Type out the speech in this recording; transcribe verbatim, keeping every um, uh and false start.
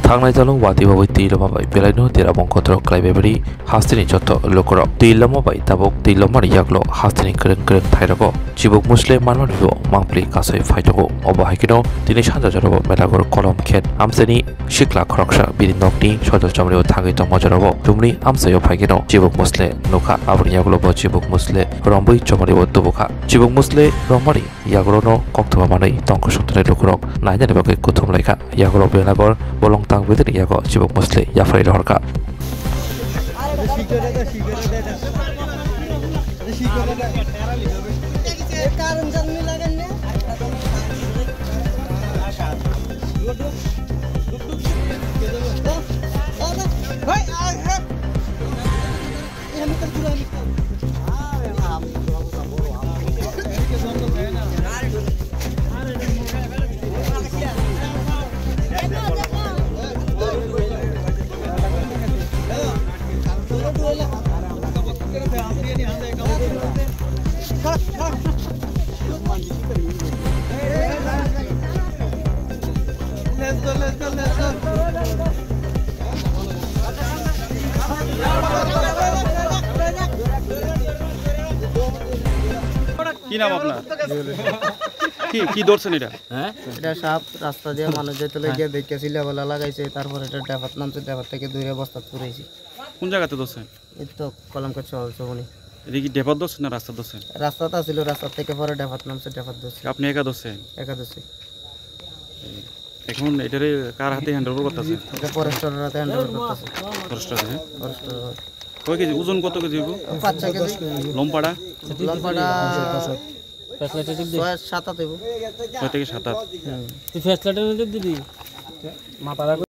Thangnai jalo watwi bawi twi loma bai belaino derabong kotor khlai bai bari hasteni joto lukurok. Twi loma bai tabuk twi lomani yaklo hasteni kwrwng kwrwng thairogo chibuk musle manmani bo mangpli kasai phai tongo. Obo hai kheno tini sanja jorabo Melagor kolom khet amchaini sikla khoroksa bini nokni sojol chomrio thangwi tongma jorabo chumni amchaio phai kheno chibuk musle nukha. Aboni yagulo bo chibuk musle rombwi chomrio tubukha. Chibuk musle romani yagulono kokthoma manwi tongkha songtanai lukurok nainani bagwi kuthum laikha. Yagulo Belagor bolong tang bwtwini yago chibuk musle yaphrai rohorkha. কি নাম আপনার? কি, কি ধরছেন এটা? হ্যাঁ? এটা সাপ রাস্তা দিয়ে মানুষ যেতে লেগে দেখে সিলে বলা লাগাইছে, তারপরে এটা ডেফাত নামছে, ডেফাত থেকে দূরে বস্তাত পুরেছি। কোন জায়গাতে ধরছেন? এই তো কলমকার চল চৌনি। এটা কি ডেফাত ধরছেন না রাস্তা ধরছেন? রাস্তাতে ছিল, রাস্তা থেকে পরে ডেফাত নামছে, ডেফাত ধরছে। আপনি একা ধরছেন? একা ধরছি। এখন এটারে কার হাতে হ্যান্ডওভার করতেছে? এটা ফরেস্টারের হাতে হ্যান্ডওভার করতেছে। ফরেস্টার, হ্যাঁ? ফরেস্টার। কয় কেজি ওজন, কত কেজি হইব? পাঁচ ছয় কেজি। লম্বাটা? লম্বাটা ছয় সাত আট হইব। ছয় থেকে সাত আট। হুম। তুই ফ্যাসলাইটের মধ্যে দিবি।